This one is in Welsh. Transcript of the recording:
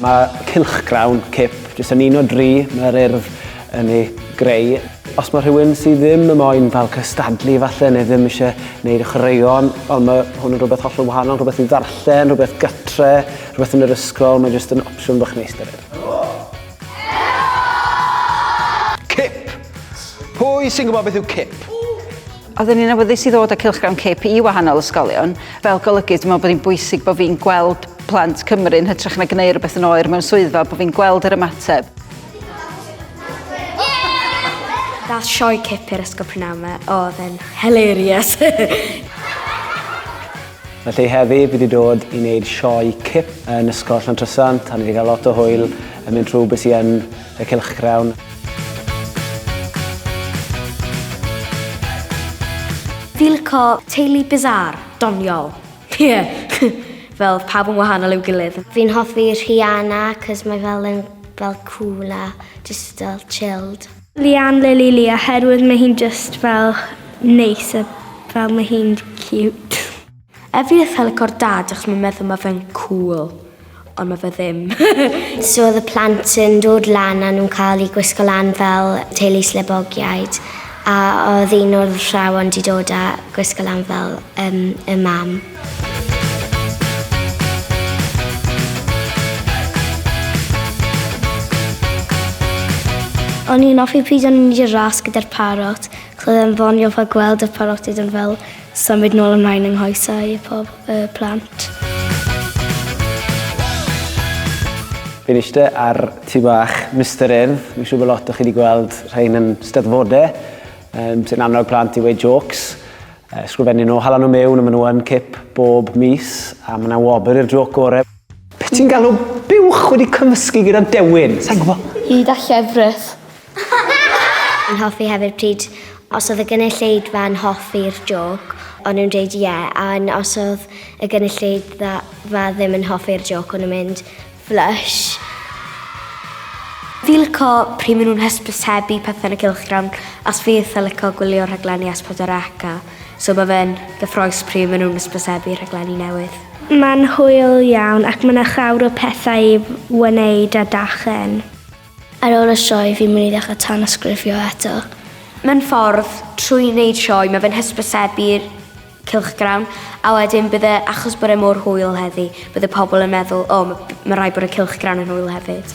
Mae cylchgrawn Cip jyst yn un o dri mae'r Urdd yn ei greu. Os mae rhywun sydd ddim yn moyn fel cystadlu falle neu ddim eisiau gwneud y chwaraeon, wel mae hwn yn rhywbeth hollol wahanol, rhywbeth i ddarllen, rhywbeth gytre, rhywbeth yn yr ysgol, mae jyst yn opsiwn bach neis 'da fe. Cip! Pwy sy'n gwybod beth yw cip? Oedden ni'n awyddus i ddod â Cylchgrawn Cip i wahanol ysgolion. Fel golygydd, dwi'n meddwl bod hi'n bwysig bod fi'n gweld plant Cymru yn hytrach na gwneud rhywbeth yn oer mewn swyddfa, bod fi'n gweld yr ymateb. Dath sioe Cip i'r ysgol prynhawn 'ma, oedd e'n hilarious. Felly heddi fi wedi dod i wneud sioe Cip yn Ysgol Llantrisant a ni wedi cael lot o hwyl yn mynd trwy beth sy'n y cylchgrawn. Fi lico teulu bizarre, doniol. Ie. Fel pawb yn wahanol i'w gilydd. Fi'n hoffi Rhianna 'cos mae fel yn fel cool a jyst fel chilled. Leanne Lily Lee oherwydd mae hi'n just fel neis a fel mae hi'n cute. A fi eitha lico'r dad achos mae'n meddwl mae fe'n cool, ond mae fe ddim. So oedd y plant yn dod lan a nhw'n cael eu gwisgo lan fel teulu slebogiaid a oedd un o'r athrawon 'di dod a gwisgo lan fel um, y mam. O'n i'n hoffi pryd o'n i'n mynd i'r ras gyda'r parot, 'chos oedd e'n ddoniol fel gweld y parotiaid yn fel symud nôl ymlaen yng nghoesau y pob, y plant. Fi'n eiste ar tŷ bach Mister Urdd. Fi'n siŵr bod lot o chi wedi gweld rhain yn steddfodau, um, sy'n annog plant i weud jôcs. Uh, sgrifennu nhw, hala nhw mewn, a maen nhw yn cip bob mis, a mae yna wobr i'r jôc gorau. Be ti'n galw buwch wedi cymysgu gyda dewin? Sa'n gwybod. Hyd a llefrith. Yn hoffi hefyd pryd os oedd y gynulleidfa yn hoffi'r jôc, o'n nhw'n dweud ie, a os oedd y gynulleidfa ddim yn hoffi'r jôc, o'n nhw'n mynd flush. Fi lico pryd maen nhw'n hysbysebu pethau yn y cylchgrawn, achos fi eitha lico gwylio rhaglenni S4C a so mae fe'n gyffroes pryd maen nhw'n hysbysebu rhaglenni newydd. Mae'n hwyl iawn ac mae 'na llawer o pethau i wneud a darllen. Ar ôl y sioe fi'n mynd i ddechrau tanysgrifio eto. Mewn ffordd, trwy wneud sioe, mae fe'n hysbysebu'r cylchgrawn, a wedyn bydde, achos bod e mor hwyl heddi, bydde pobl yn meddwl, o, mae, mae rhaid bod y cylchgrawn yn hwyl hefyd.